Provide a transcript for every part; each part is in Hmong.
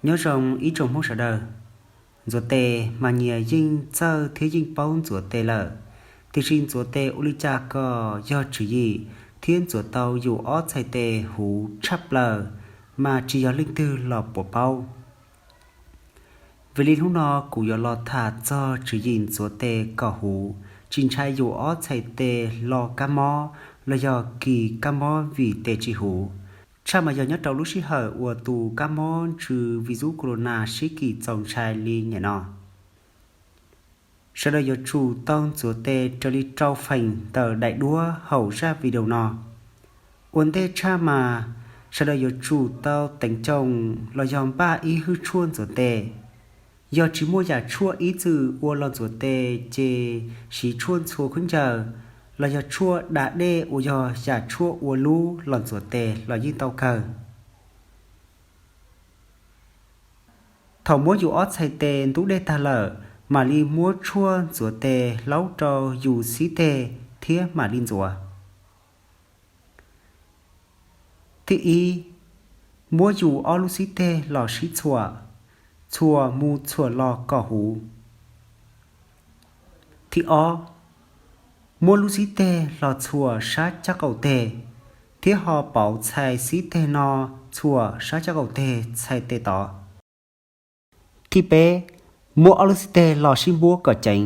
Nyob zoo ib tsoom Hmoob sawv daws. Ntxuav tes mas nyias yeej txawj thiab yeej paub ntxuav tes lawm, tiam sis ntxuav tes ua li cas kom yog tswv yim thiab ntxuav tau yus ob txhais tes huv tshaj plaws mas tsis yog leej twg los puas paub. Vim li hnub no kuv yuav los tham txog tswv yim ntxuav tes kom huv, tsis ntshai yus ob txhais tes lo kab mob los yog kis kab mob vim tes tsis huv, tshaj mas yog nyob rau lub sij hawm uas tus kab mob ntsws virus corona sib kis txaus ntshai li niaj no. Sawv daws yuav tsum tau ntxuav tes raws li rau feem ntawm daim duab hauv zaj video no. Ua ntej tshaj mas sawv daws yuav tsum tau teev coom los yog npaj ib hwj tshuaj ntxuav tes. Yog tsis muaj yam tshuaj ib txwm ua los ntxuav tes ces siv tshuaj ntxhua khaub ncaws los yog tshuaj da dej uas yog yam tshuaj ua lub los ntxuav tes los yeej tau kawg. Thaum muab yus ob txhais tes ntub dej tag lawm, mam li muab tshuaj ntxuav tes hlaub rau yus xib teg thiab mam li ntxuav. Thib ib, muab yus ob lub xib teg los sib txhuam, txhuam mus txhuam los kom huv. Thib ob, muab lub xib teg los txhuam sab caj qaum teg, thiab ho pauv txhais xib teg no txhuam sab caj qaum teg txhais tes tod. Thib peb, muab ob lub xib teg los sib npuab kom ceev,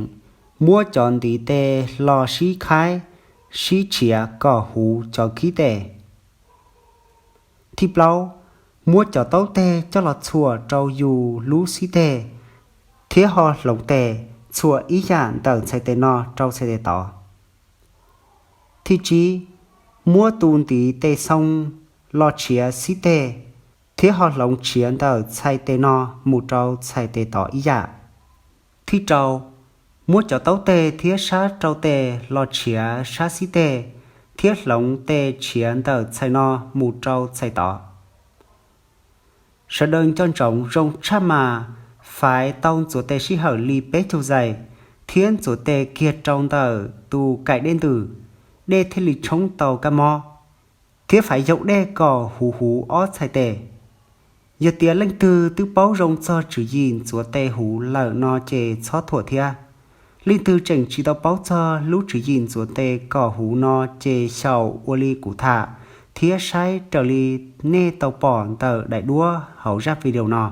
muab cov ntiv tes los sib khaib, sib tshiav kom huv cov kib tes. Thib plaub, muab cov taub teg coj los txhuam rau yus lub xib teg, thiab ho hloov tes txhuam ib yam ntawm txhais tes no rau txhais tes tod. Thib tsib, muab tus ntiv tes xoo los tshiav xib teg, thiab ho hloov tshiav ntawm txhais tes no mus rau txhais tes tod ib yam. Thib rau, muab cov taub teg thiab sab rau tes los tshiav sab xib teg, thiab hloov tes tshiav ntawm txhais no mus rau txhais tod. Sawv daws nco ntsoov zoo tshaj mas, faiv tau ntxuav tes sij hawm li peb caug zais, thiab ntxuav tes kiag rau ntawm tus kaim dej ntws, dej thiaj li tshoob tau kab mob, thiab faiv yau dej kom huv huv ob txhais tes. Yog tias leej twg twb paub zoo txog tswv yim ntxuav tes huv lawm no ces txhob thuam thiab. Leej twg tseem tsis tau paub txog lub tswv yim ntxuav tes kom huv no ces xyaum ua li kuv tham, thiab saib raws li nej tau pom ntawm daim duab hauv zaj video no.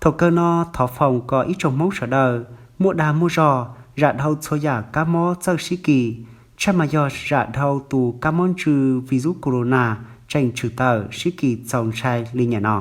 Thaum kawg no thov foom kom ib tsoom Hmoob sawv daws muaj dag muaj zog, zam dhau txhua yam kab mob txawj sib kis, tshaj mas yog zam dhau tus kab mob ntsws virus corona tseem tshwm tawm sib kis txaus ntshai li niaj no.